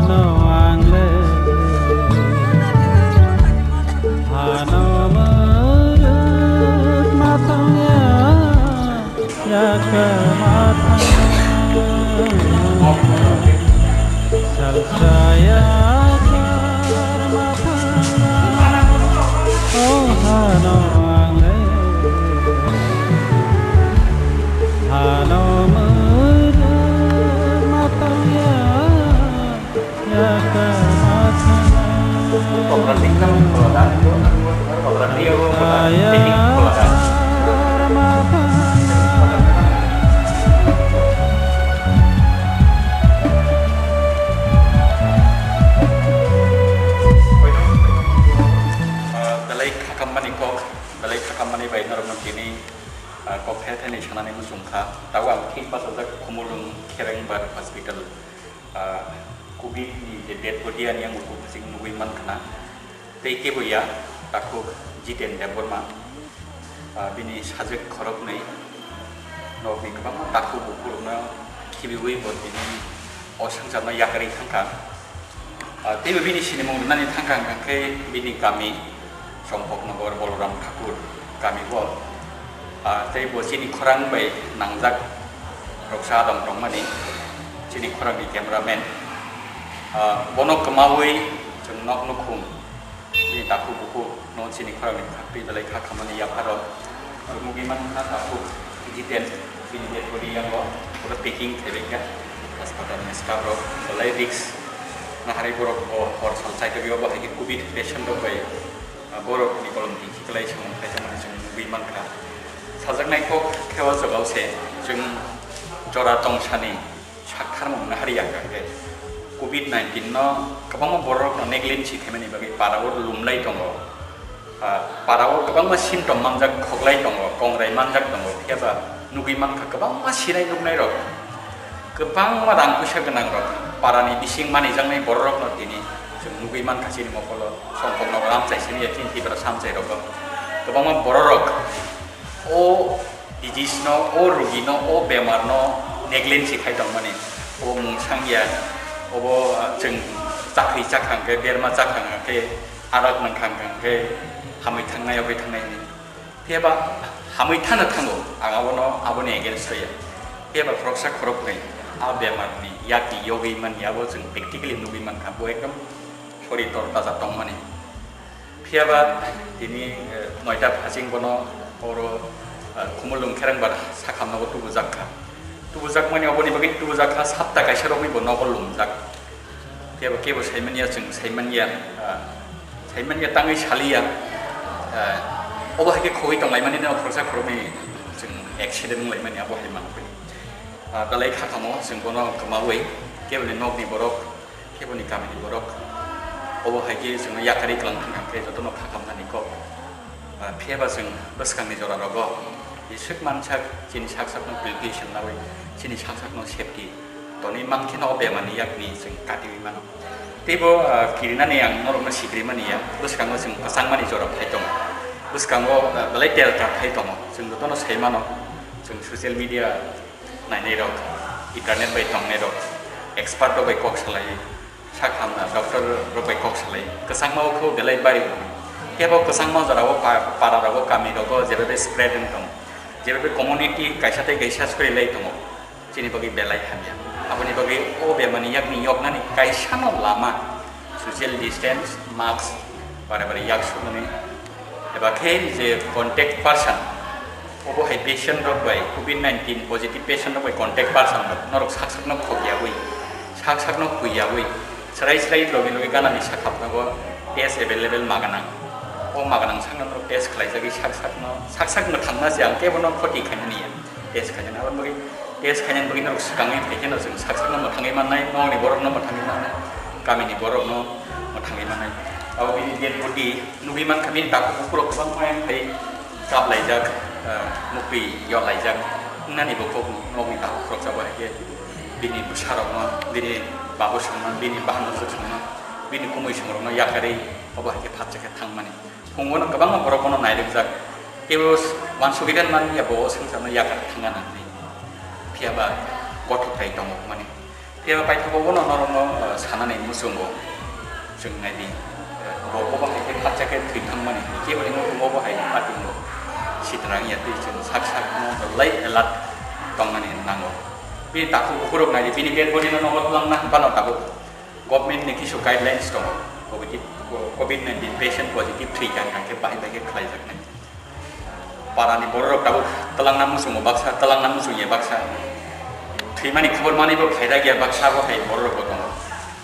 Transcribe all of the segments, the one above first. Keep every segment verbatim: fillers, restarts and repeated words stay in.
Ang le hano mwrwk ma tongya, yakar ma thangya, salsa yakar ma thangya. O hano ang le hano mwrwk ma tongya. Belai khakammani kok, belai khakammani bai norokno tini, ah, kok the thani sanani muchung kha. Tabuk ang thik bachajak Khumulwng Kherengbar Hospital. Ah, covid ni je dead body ani ang uku phasing nugui man khna. Tei kebo ya, takhuk Jiten Debbarma. Ah, bini sajwk khoroknwi nokni kwbangma takhuk bukhurokno khibiui bo tini o swngcharno yakarwi thangkha. Ah, teibo bini sinimung rwnani thangkha hwnkha khe bini kami Chompoknogor Boloram Thakur kami o, ah, tei bo chini khorang bai nangjak roksa adong tongmani, chini khorang ni cameraman. Ah, bono kwmaui chwng nok nukhung bini takhuk bukhuk no chini khorang ni khakti belai kha khamani yapharo nugui man kha takhuk Jiten. Bini dead body yango pura packing khaibai kha. Hospital ni staff rok belai risk naharwi borok bo hor sal chaitogwi obo hai khe covid patient rok bai, ah, borok ni kolom twi khiklai samung khlai samani chwng nugwi man kha. Sajaknai kok khe o jagao se chwng jora tong sani saktharmung naharwi ya kha khe covid nineteen no kwbangma borok no negligence khaimani bagwi para o lumlai tongo. Ah, para o kwbangma symptom manjak, khoklai tongo, kongrai manjak tongo, phiya ba nugui mankha kwbangma sinai nuknai rok, kwbangma rang puisa gwnang rok, para ni bising manijaknai borok rok no tini chwng nugui mankha chini mokolo, Chompoknogor amchai simi ya chini Tripura samchai rogo kwbangma borok rok o disease no, o rugi no, o bemar no negligence khai tongmani, o mungsang ya, obo, ah, chwng chakri chakhang khe, berma chakhang khe, Arak nang khang kang khe hamwi thangnai, yogwi thangnai hinwi. Phiya ba hamwi thana thango, ang abono, aboni against o ya. Phiya ba khoroksa khoroknwi a bemar ni yakni yogwi mani abo chwng practically nugwi mankha, bo ekdom sori tor taja tongmani. Phiya ba tini, eh, noita phasing bono oro, eh, Khumulwng Kherengbar sakhamno bo tubujak kha. Tubujak mani oboni bagwi tubujak kha, sapta kaisa romwi bo nogo lumjak. Phiya ba kebo saimanya, chwng saimanya, ah, saimanya tangwi saliya, ah, obo hai khe khogwi tonglaimani no khoroksa khoroknwi chwng accident wnglaimani abo hai mankhwlwi. Ah, belai kha kamo chwng bono kwmawi keboni nokni borok, keboni kamini borok obo hai khe chwngno yakarwi kwlang thang khe jotono kha kamnani kok. Ah, phiya ba chwng bwskangni jora rogo jeswk mansak chini sak sakno purification nawi chini sak sakno safety tonwi mankhe no o bemani yakni chwng katiwi mano. Teibo, ah, kirinani ang norokno sikrimani ya, bwskango chwng kwchangmani jora phai tongo. Bwskango, ah, belai telkar phai tongo. Chwng jotono sai mano, chwng social media nainai rok, internet bai tongnai rok, expert rok bai kok salai, sak hamna doctor rok bai kok salai. Kwchangma o khe belai bari. Kebo kwchangma jora o pa-, para rogo, kami rogo jebe spread wng tongo. Jebe community kaisa tei kaisa sori lai tongo. Chini bagwi belai hamya. Aboni bagwi o bemani yakni yoknani kaisano lama social distance, mask, bare bare yak sukmani. Eba khe je contact person, obo hai patient rok bai, covid nineteen positive patient rok bai contact person rok, norok sak sakno khok yawi, sak sakno khwi yawi, chwrai chwrai logi logi ganani sakhap nogo test available maganang. O maganang sakno norok test khlaijagwi sak sakno, sak sak mwthangna se ang kebono khoti khainani ya. Test khainani, aboni bagwi test khainani bagwi norok swkangwi phai kheno chwng sak sakno mwthangwi mannai, nokni borokno mwthangwi mannai, kamini borokno mwthangwi mannai. Abo bini dead body nugwi mankha, bini takhuk bukhurok kwbangma phai kap laijak, ah, mukti yo laijak. Wngnani bo kok nokni takhuk khoroksa bo hai khe bini bwsarokno, bini babu songno, bini bahan bwswk songno, bini kumui songrokno yakarwi obo hai khe phatsa khe thangmani. Phungo no kwbangma borok bono nairwkjak, teibo uansugwi rwna nangya bo o swngcharno yakar thangna nangni. Phiya ba gothok tai tongo hwnmani. Phiya paithago bono norokno, eh, sanani muchungo chwng naidi, eh, bo bo bahai khe khatsa khe thwi thangmani, kebo ni muchungo bo hai patingo sitra wngya twi chwng sak sak no lai alert tongmani nango. Bini takhuk bukhurok naidi, bini bed body no nogo twlangna hinphano tabuk government ni kisu guidelines tongo, covid, covid nineteen patient positive thwi kha hwnkhe bahai bahai khe khlaijaknai. Parani bororok tabuk twlangna muchungo baksa, twlangna muchungya baksa. Thwimani khobor manwibo phaidakya baksa bo hai bororokbo tongo.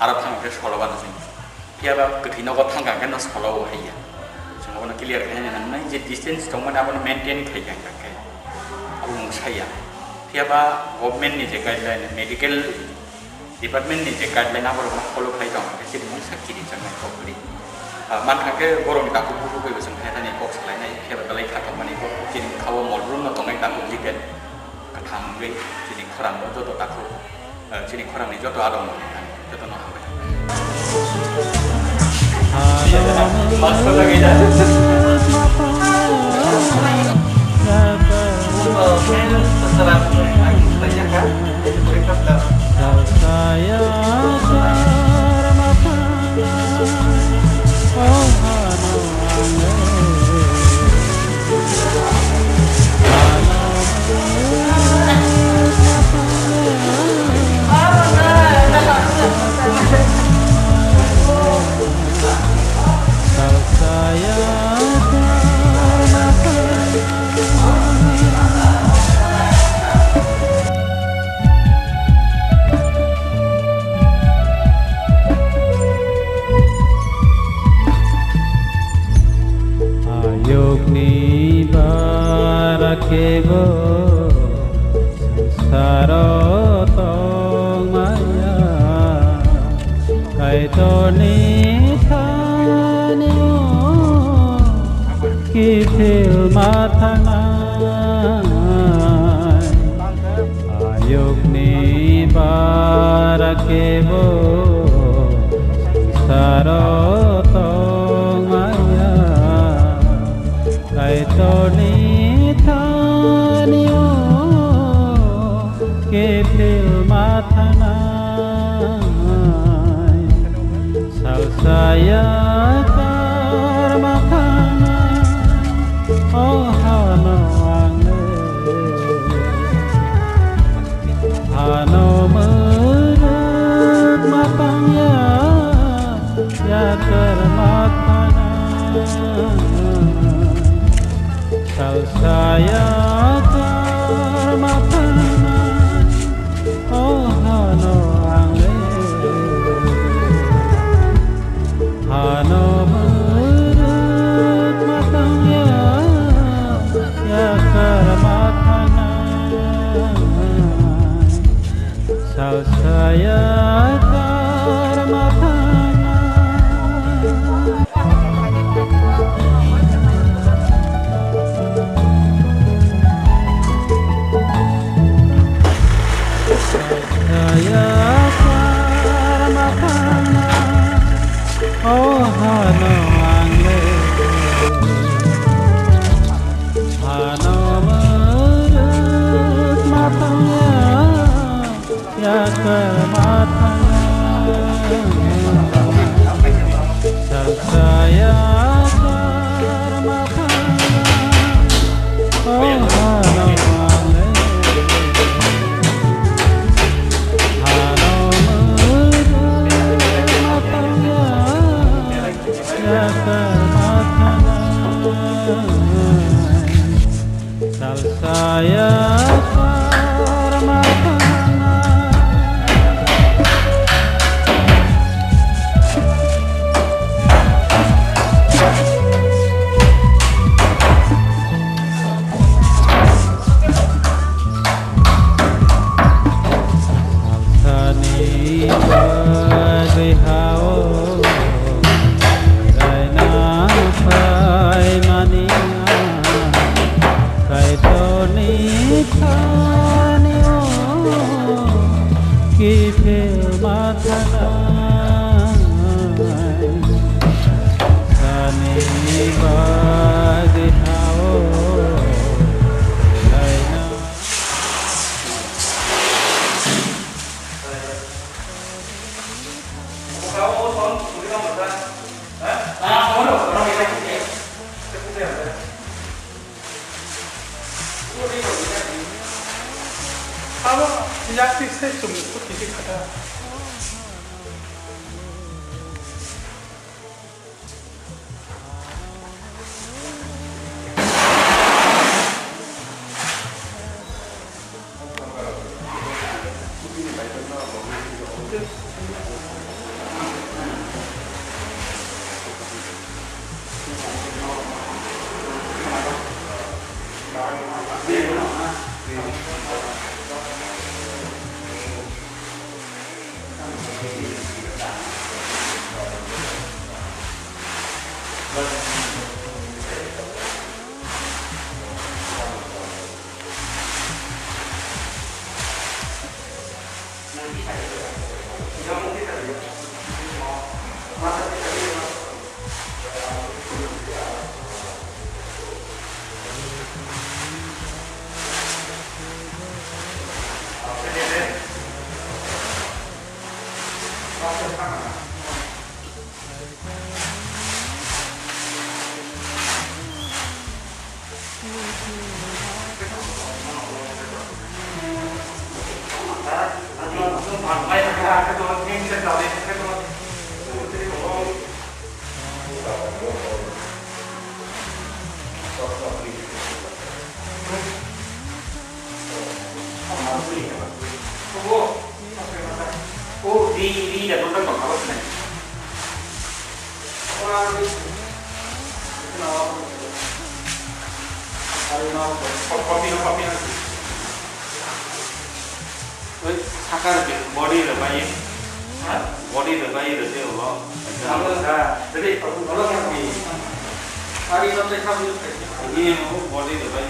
Aro thangkhe solo bana chwng. Phiyaba kwthwi nogo thangkha hwnkhe no solo bo haiya. Chwng obono clear khaina nangnai je distance tongmani abono maintain khaikha hwnkhe abo mungsaiya. Phiyaba government ni je guideline, medical department ni je guideline aborokno follow khlai tong khe chini mungsa kiri changnai kok kwrwi. Ah, mankha khe borokni takhuk bukhuk bai bo chwng khe thani kok salainai khe belai kha tongmani kok chini bwkhao mol brum no tongnai takhuk jikhe kwthang wngwi chini khorang o joto takhuk, ah, chini khorang ni joto adong joto no hambai. Ayukni bara kebo saro tongmaya, Kaitorni thani o kiphil ma thangnai. Ayukni bara kebo saro tongmaya, Kaitorni thani o kiphil ma thangnai. Salsa yakar ma thangnai, o hano ang le. Hano mwrwk ma tangya, yakar ma thangnai. Salsa yakar ma thangnai, o hano ang le. Hano mwrwk ma tangya, yakar ma thangnai. Salsa yakar ma thangnai. Salsa yakar ma thangnai. O hano ang le, hano mwrwk ma tangya, yakar ma thangnai. Salsa yakar ma thangnai. O hano ang le, hano mwrwk ma tangya, yakar Six six chum ko kisi khata. Oi, sakar body rwbai. Ha? Body rwbai rwdi ulo. Amo sa, jadi, ulo kan ni. Hari no te kami. Ini mau body rwbai.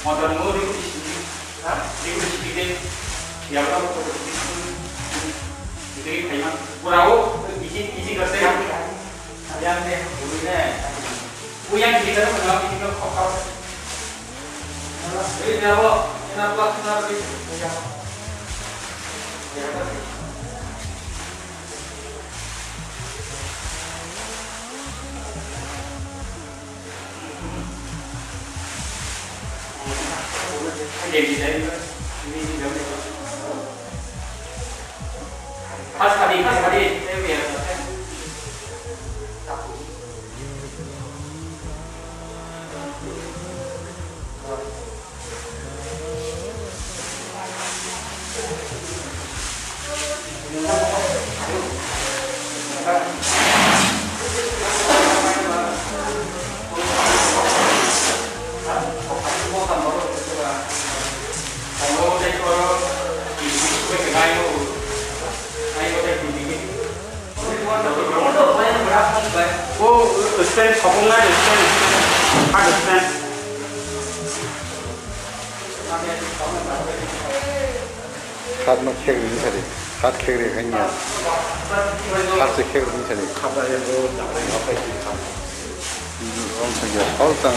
Motor mo ri ri sidi, ha? Ri ri sidi de, ya bro, ko ri ri sidi. Ri ri khaima. Pura o, isi, isi kase. Yang de, bui ne. Bui yang sidi kase, bui yang sidi kase, khok khok. Ri ne bo, ina plastic na ri. Oh, stand, sokong nai, stand, stand. Hard stand. Hard no khek ring sari. Hard khek ring hanya. Hard se khek ring sari. Wrong side, all tang.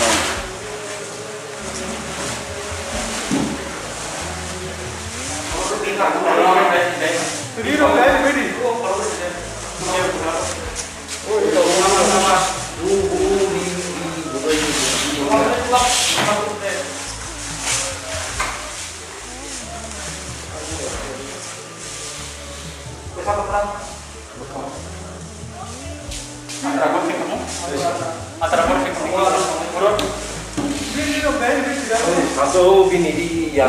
Sato bini di ya.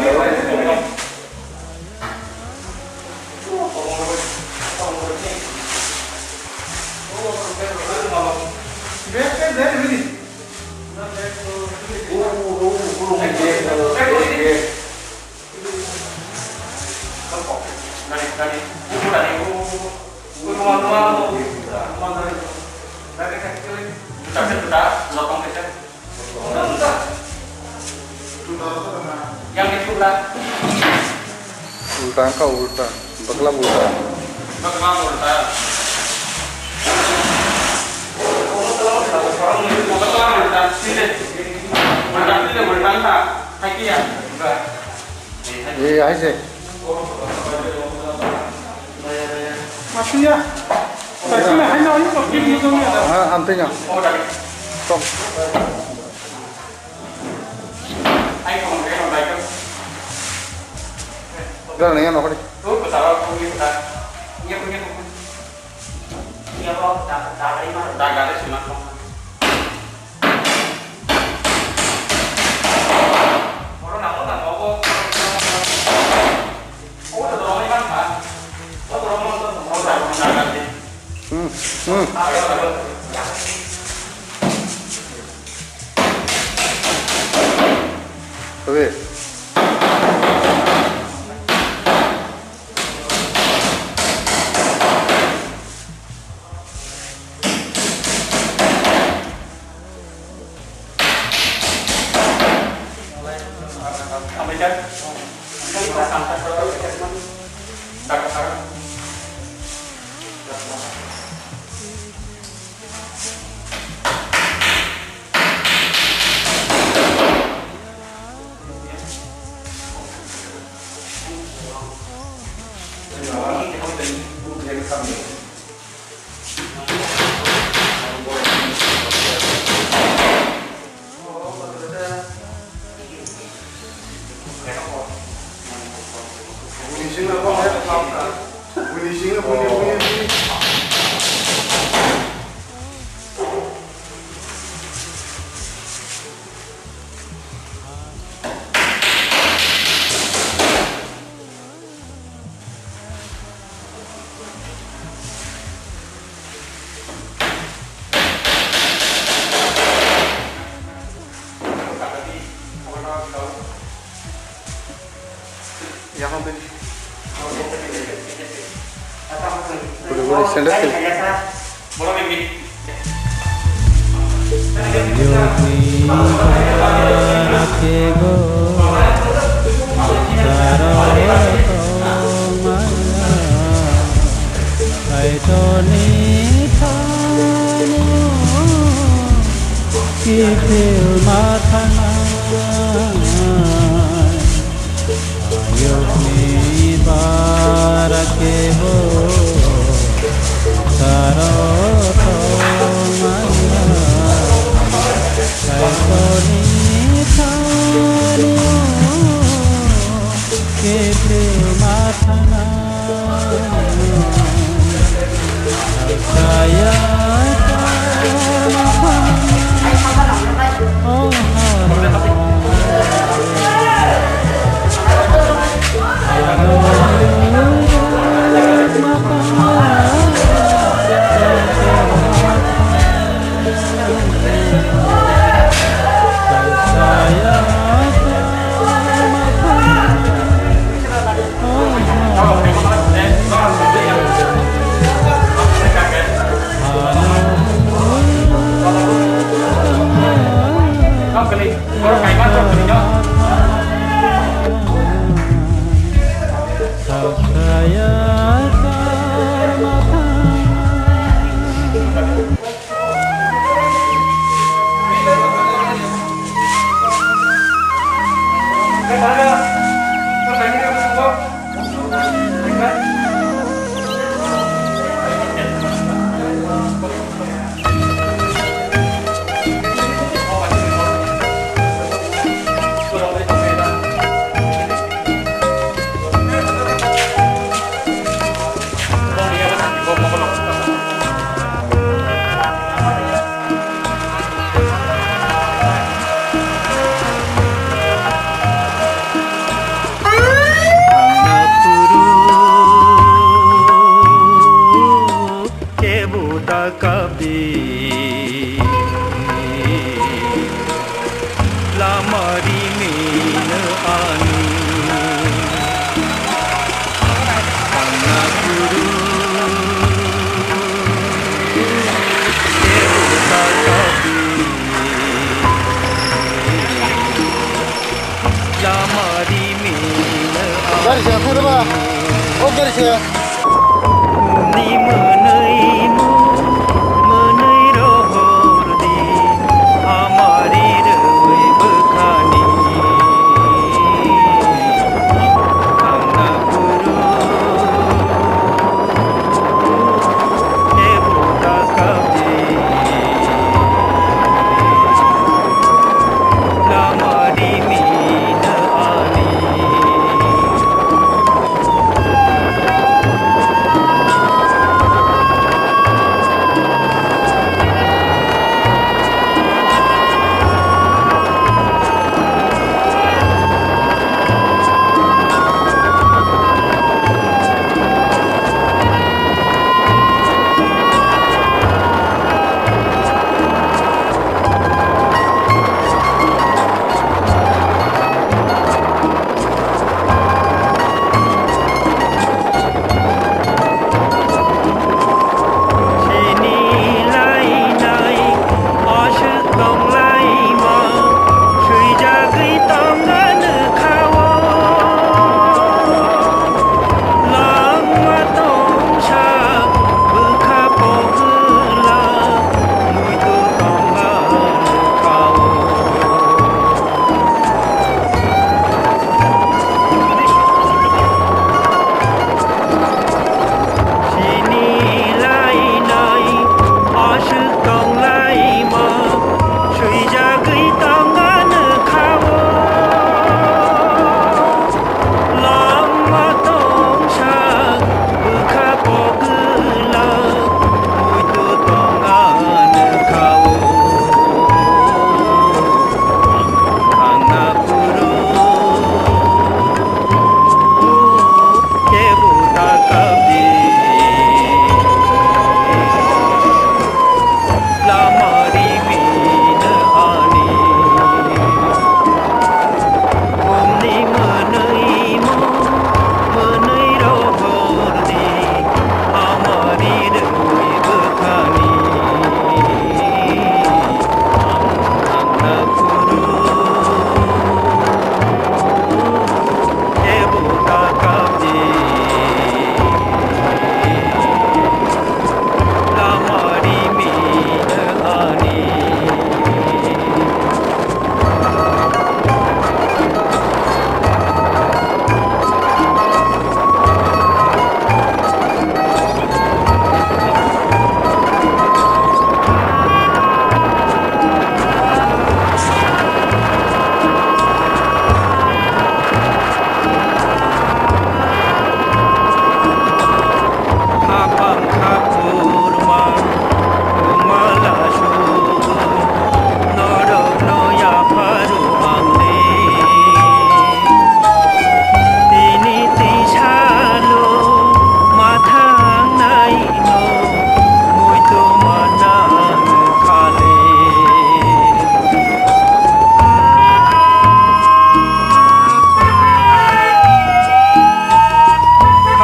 Ulta wngkha, ulta. Bakla ulta. Bakla ulta. Bakla ulta. Sile. Ulta, sile, ulta wngkha. Hai khe ya. Eh, hai se. Masiya. Masiya, hai na, hai na, hai na. Ha, amtenya. Tom. Dal nengya nokori. Hmm, hmm. Tabii. Guri guri sandal sandal. Yokni kebo saro tongmaya, Kaitorni thani kiphil ma thangnai. Ayukni bara kebo saro tongmaya, Kaitorni thani Kebo da kabi lama rimino ani. Ang na kuru kebo da kabi. Gari se, thang ba. O gari se.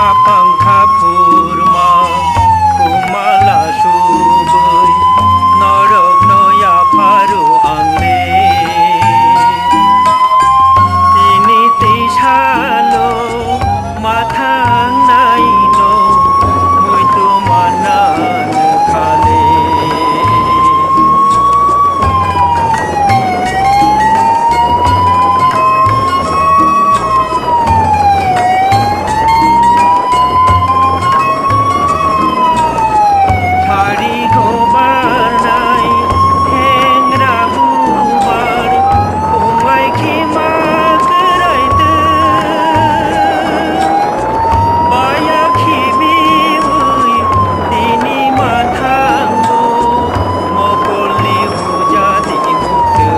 Pangkha phurma khumala subui norokno yapharu ang le. Tini tei salo mathang naino muitu mana nukha le. Sari gobar nai hengra bubar pungai khima kwrai twi. Baya khibiwi tini mathango mokolni hujati muktwi.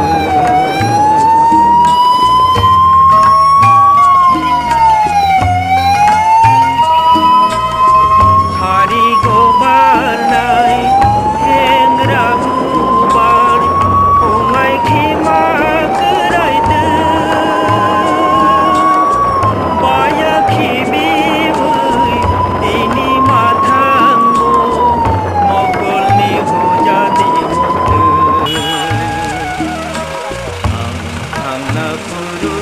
Sari gobar nai hengra bubar pungai khima kwrai twi. Baya khibiwi tini mathango mokolni hujati muktwi. Ang thangna phuru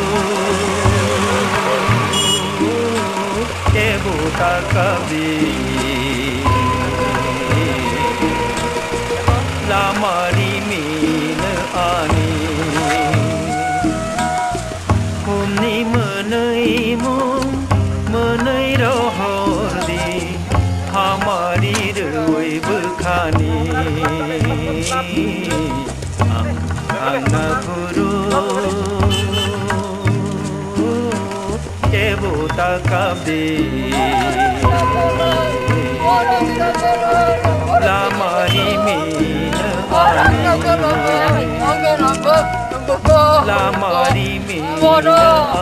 tebo ta kabi lama rimino ani. Humni mwnwi mung mwnwi rohor di, hamari rwi bwkhani. Ang, ang na guru, tebo ta kabdi. Lama rimino ani. Lama rimino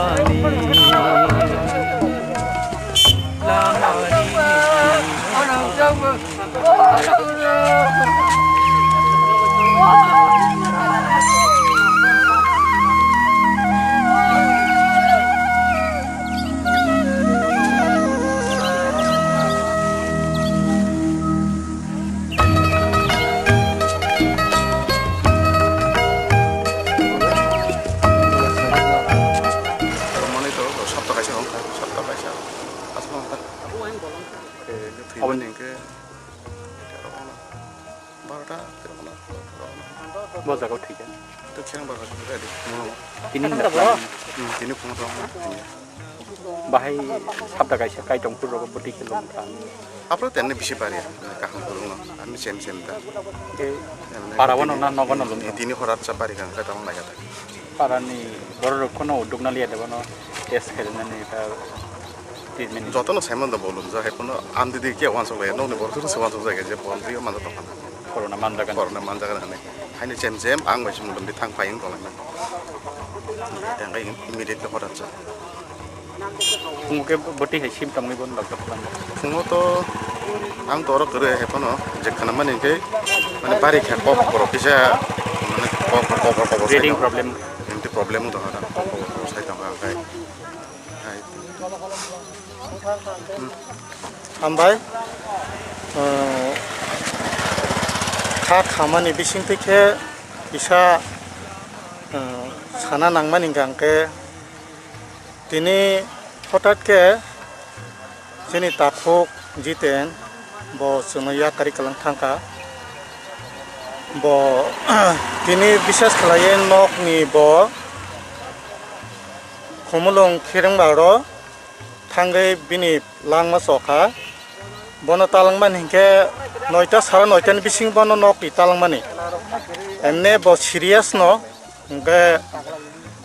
ani. Lama rimino ani. Rwmani to sapta kaisa wngkha, sapta kaisa. Aswk wngkha. Aboni hwnkhe barota, terokno, terokno. Bo jaga thwikha. To khe ang barota ready. Tini. Hmm, tini phone rok. Bahai sabda kaisa kaitor phuru rogo bwtwi khe lom kha. Aphuru tenni bisi bari kaham phuru no. Ani sem sem ta. Tei para wano na nogo no lom. Tini horat sa bari kha, kaitor wng lai kha. Parani borok rok kono uduk na liya debo no test khainani ta treatment. Joto no saimano bo lum ja hai kono amdi di ke wansuk lai nokni borok joto se wansuk jai je bol twi manjak tong. Corona manjak. Corona manjak hinwi haino chem chem ang bai se mudum di thang pai wng tong lai. Tang kai immediately horat sa. Phungo khe bwtwi hai sim tongwi bo doctor khlai. Phungo to ang to oro kwrwi hai phano je khna mani hwnkhe mane bari kha kok borok kisa mane kok kok kok kok. Breathing problem. Emti problem wng tong kha kok kok kok sai tong kha hwnkhe. Hambai. Kha khamani bisingtwi khe kisa sana nangmani hwnkhe. Tini hotat khe chini takhuk Jiten bo chwngno yakari kwlang thangkha. Bo tini bisas khlaiwi nokni bo khumulwng khirwngba ro thangwi bini langma chokha. Bono talangmani hinkhe noita sara noitani bising bono nokni talangmani. Emne bo serious no. Hwnkhe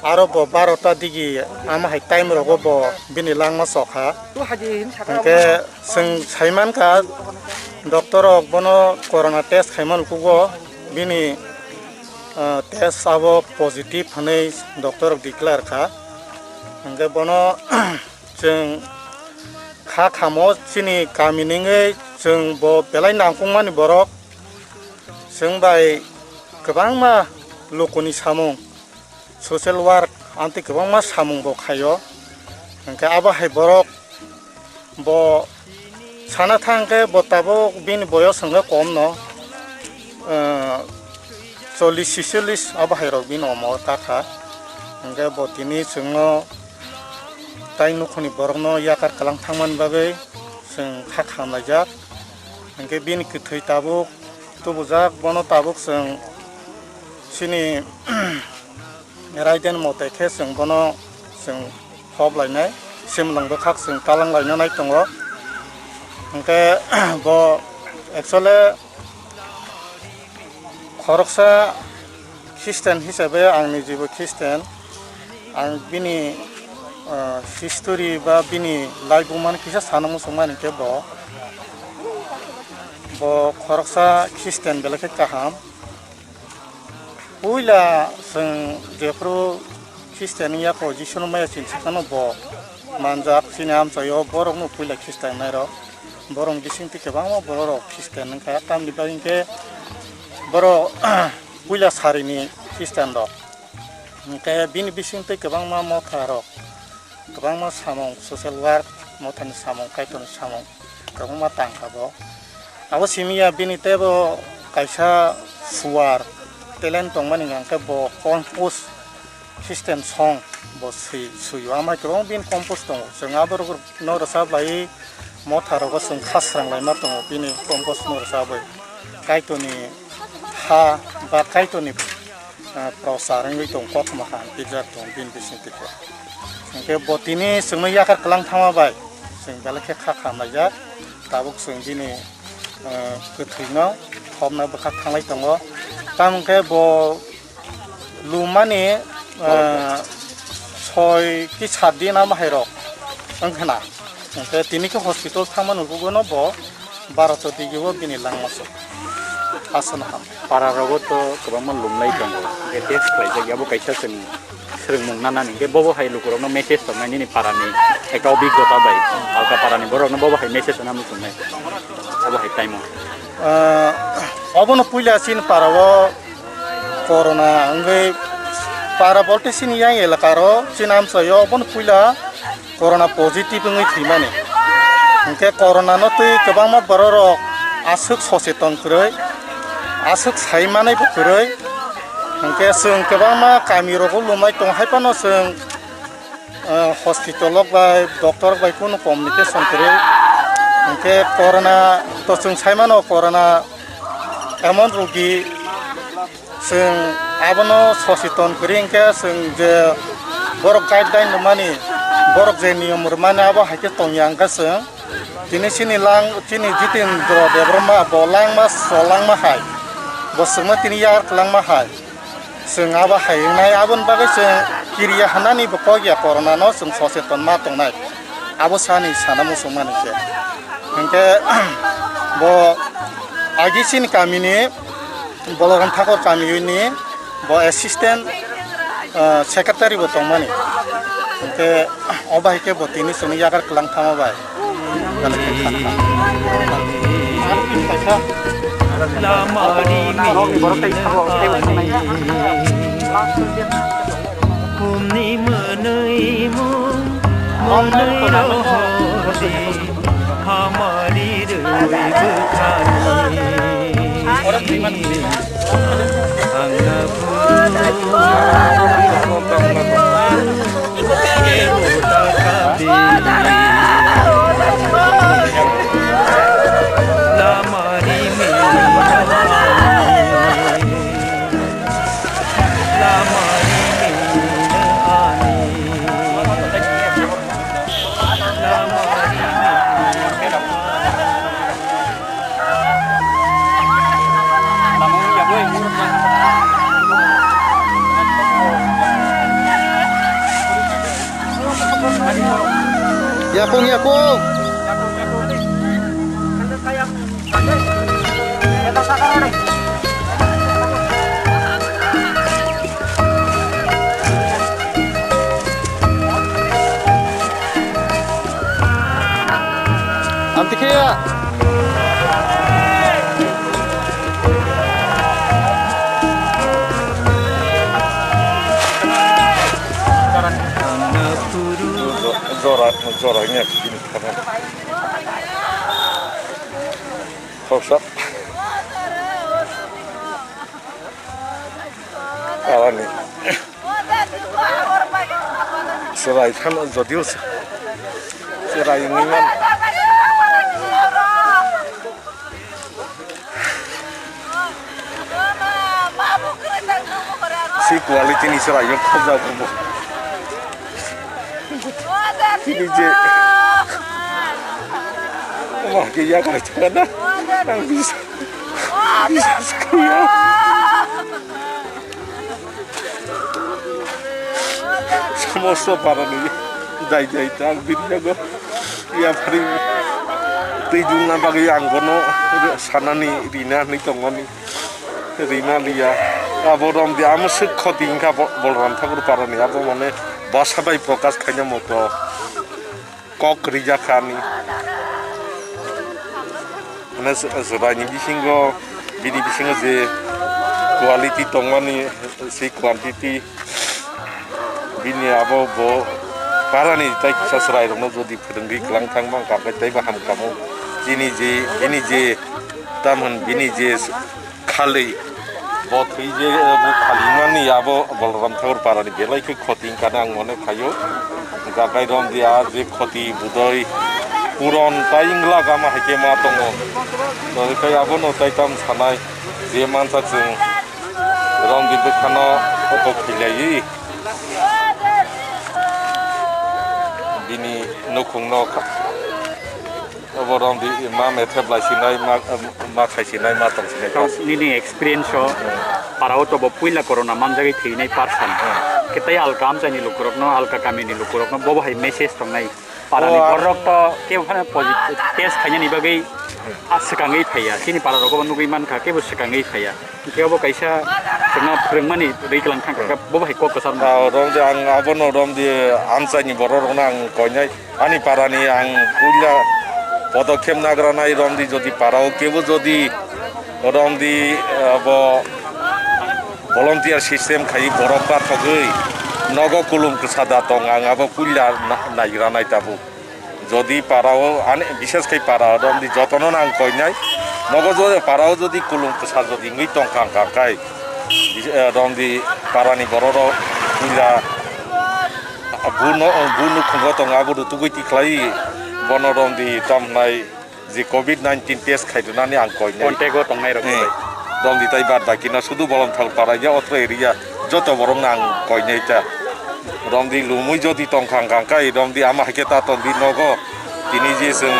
aro bo barota digi ama hai time rogo bo bini langma chokha. Hwnkhe chwng saimankha doctor rok bono corona test khaimani kugo bini, ah, test abo positive hwnwi doctor rok declare kha. Hwnkhe bono chwng kha khamo chini kamini wngwi chwng bo belai nangkukmani borok. Chwng bai kwbangma lukuni samung, social work, amtwi kwbangma samung bo khaio. Hwnkhe abo hai borok Bo sana thang khe bo tabuk bini boyos hwnkhe kom no, eh, chollish chicholish abo hai rok bini omor kakha. Hwnkhe bo tini chwngno tai nukhungni borokno yakar kwlang thangmani bagwi chwng kha khamlaijak. Hwnkhe bini kwthwi tabuk tubujak, bono tabuk chwng chini raiden mote khe chwng bono chwng hop lainai, simlwng bwkhak chwng talang laina nai tongo. Hwnkhe bo actually khoroksa Christian hisabe ang nijibo Christian, ang bini, ah, history ba bini laibumani kisa sana muchungmani khe bo, bo khoroksa Christian belai khe kaham. Puila chwng jephru Christian wngya kho, Jisuno maya chini sakano bo manjak, chini amchaio borokno puila Christian nairok. Borok bisingtwi kwbangma bororok Christian wngkha, tamni bagwi hinkhe borok puila sarini Christian rok. Hinkhe bini bisingtwi kwbangma motha rok, kwbangma samung, social work, mothani samung, Kaitorni samung kwbangma tangkha bo. Abo simi ya bini teibo kaisa suar talent tongmani hwnkhe bo compose Christian song bo swi, swi-o. Amai kwbang bini compose tongo. Chwng aborokno rwchap laiwi motha rogo chwng khasrang laima tongo bini compose no rwchapwi. Kaitorni ha ba Kaitorni, ah, prochar wngwi tong, kothoma kaham pijak tong bini bisingtwi khe. Hinkhe bo tini chwngno yakar kwlang thangma bai chwng belai khe kha khamlaijak. Tabuk chwng bini, ah, kwthwino hopna bwkhak thanglai tongo. Tamo khe bo lumani, ah, soi ki sat din amo hai rok wngkha na. Hinkhe tini khe hospital thangmani ukulukgo no bo baro cho digi o bini langma se. Aswk no ham. Para rogo to kwbangma lumlai tongo. Hinkhe test khlaijak ya, bo kaisa chwng swrwngmung nanani. Hinkhe bobo hai lukurokno message tongnai nini parani ekta obhiggota bai. Alka parani borokno bobo hai message rwna muchungnai. Obo hai time o. Ah, obono puila chini para o corona wngwi para bolte chini yang elaka ro chini amchai o obono puila corona positive wngwi thwimani. Hinkhe corona no twi kwbangma borok rok aswk socheton kwrwi, aswk sai manai bo kwrwi. Hinkhe chwng kwbangma kami rogo lumai tong hai phano chwng, ah, hospital rok bai, doctor rok bai kunu communication kwrwi. Hinkhe corona to chwng sai mano, corona emon rogi, chwng abono socheton kwrwi hinkhe chwng je borok guideline rwmani, borok je niyom rwmani abo hai khe tongya hinkhe chwng tini chini lang, chini Jitendra Debbarma bo langma cholangma hai, bo chwngno tini yar kwlangma hai. Chwng abo hai wngnai, aboni bagwi chwng kiriya hwnani bo kok ya, corona no chwng socheton ma tongnai, abo sani sana muchung mani khe. Hinkhe bo agi chini kamini Boloram Thakur kamini bo assistant, ah, secretary bo tongmani. Hinkhe obo hai khe bo tini chwngno yakar kwlang thangma bai. Kumni mwnwi mung mwnwi rohordi hamari rwi bwkhani. Ang na phuru Yakung, yakung. Amtwikhe ya. Jora, jora wngya bini thani. Khoroksa. Arani. Chwrai phano jodio se-, chwrai wngwi man. Si quality ni chwrai yo khobjak bo. Tini je. Wah, ke yak lai chana. Nang bisa. Bisa sekali ya. Somosto parani dai dai ta ang bini yago yaphari twi dungna bagwi ang bono sanani rina hinwi tongmani, rina liya. Abo romdi amo swk khoti wngkha bo-, Bolram Thakur parani, abo mane bwsa bai prokash khaina moto. Kok rijak kha ani. Mane chwraini bisingo, bini bisingo je quality tongmani, se quantity bini abo bo parani tai kisa chwrairokno jodi phwrwngwi kwlang thangma wngkha, tei bo hamkha mo. Bini je, bini je, tamhwn bini je khali. Bo thwi je, eh, bo khalimani abo Balaram Thakur parani belai khe khoti wngkha na ang mone khaio. Gakai romdi a je khoti budoi puron tai wngla gama hai khe ma tongo. Tei abono tai tam sanai je mansa chwng romdi bwkhano oko khilaiwi bini nukhungno kha-, Obo romdi ma methe blai sinai, ma, ma khai sinai, ma tong sinai. Tong, nini experience o, hmm, para o to bo puila corona manjagwi thwinai person. Hmm. Khe tei alka amchaini lukurokno, alka kamini lukurokno, bobo hai message tongnai. Para ni, o, ar- borok to kebo phano positive test khainani bagwi, hmm, a swkangwi phaiya. Chini para rogo bo nugwi mankha, kebo swkangwi phaiya. Hingke obo kaisa chwngno phwrwngmani rwiklang thangkha, hmm, bo bai kok kwchar. Ah, romdi ang abono romdi amchaini bororokno ang koinai. Ani parani ang puila podokkhep nagranai romdi jodi parao kebo jodi romdi, eh, abo volunteer system khai borok pathogwi nogo kulum kwsa da tong ang abo puila na-, nagranai tabuk. Jodi parao, ani, bishes khai para, romdi jotono nang koinai. Nogo jodi parao jodi kulum kwsa jodi wngwi tongkha wngkha khai, bis-, eh, romdi parani bororok puila, ah, buno, buno khungo tong abo rutugwi tikhlai, bono romdi tamnai je covid nineteen test khai rwnani ang koinai. Contact o tongnai rok. Hmm. Romdi tai bad baki no sudu bolong thal para ya otro area joto borok nang koinai ta. Romdi lumui jodi tongkha wngkha khe romdi ama hai khe ta tongdi nogo. Tini je chwng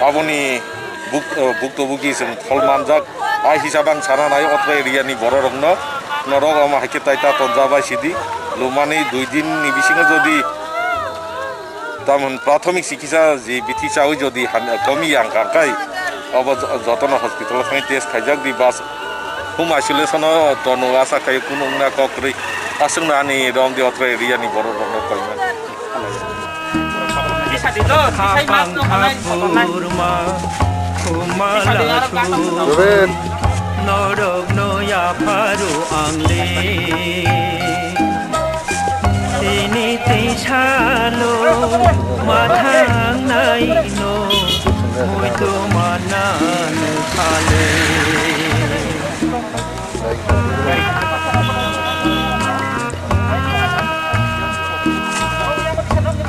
aboni buk-, eh, bukto buki chwng thol manjak. A hisab ang sana nai otro area ni borok rokno norok ama hai khe tai ta tonjabai sidi. Lumani dui din ni bisingo jodi tamon prathomik chikitsa je bithi chawi jodi ham-, komi yang kha kai, obo jo-, jotono hospital thangwi test khaijak di bas home isolation o tono asa khai kunu wngna kok kwrwi aswkno ani romdi otro area ni borok rokno koima. Hapang haphurma khumala su norokno yapharu ang le. Tini tei salo ma thangnai no muitu mana nukha le.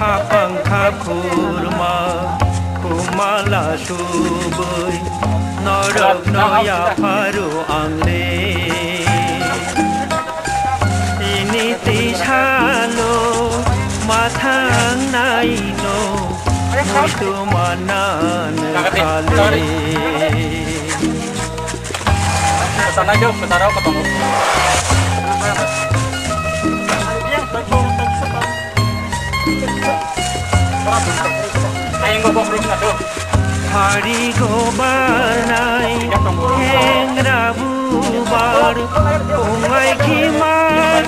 Hapang kha khurma khumala subui norokno yapharu ang le. Tini tei salo ma thangnai no muitu mana nukha le. Sana jauh, sana jauh, ketemu. Ayang gobok ruk na tuh. Hari gobar nai, hengra bubar, ungai khima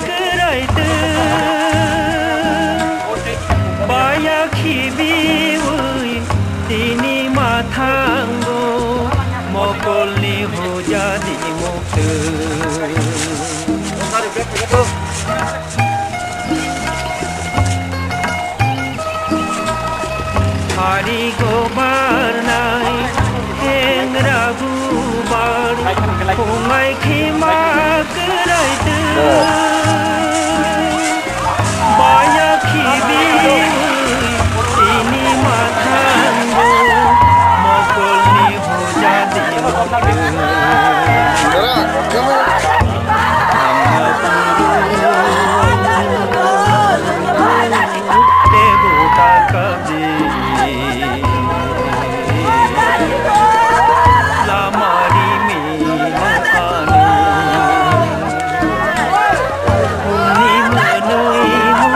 kerai tu. Baya khibiwi tini ma thango, mokolni hujadi muktu. Hari Ni gobarnai hengra bubar, khungai khima kwrai twi. Baya khibi ini mathango, mokolni hoja di. Tebo takadi lamari mi ani. Ni manui mu,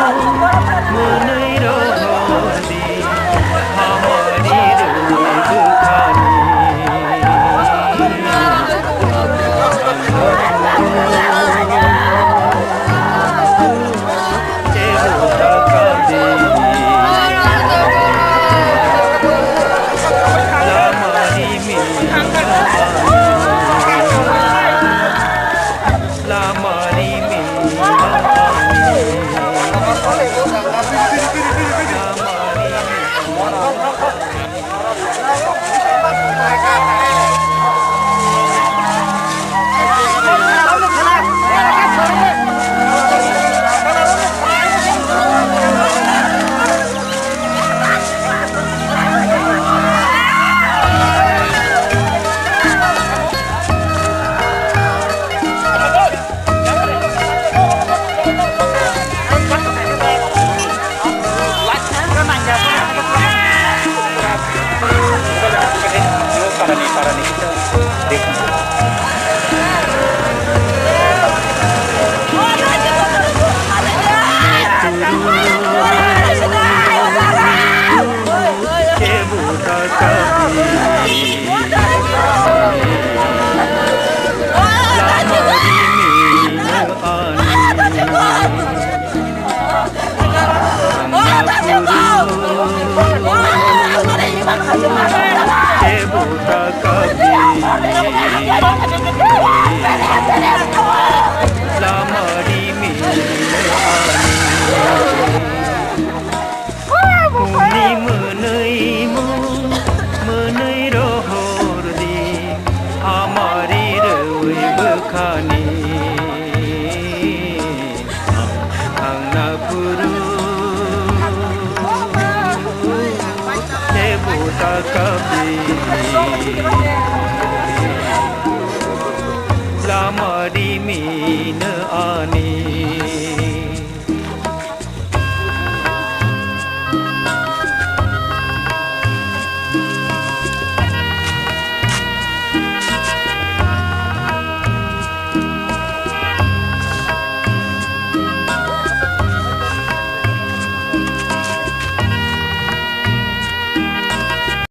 manui rohor di, hamari rui bukhani. Ni mwnwi mu, mwnwi rohor di, hamari rwi bwkhani. Ang na phuru, tebo ta kabi. Lama di mino ani.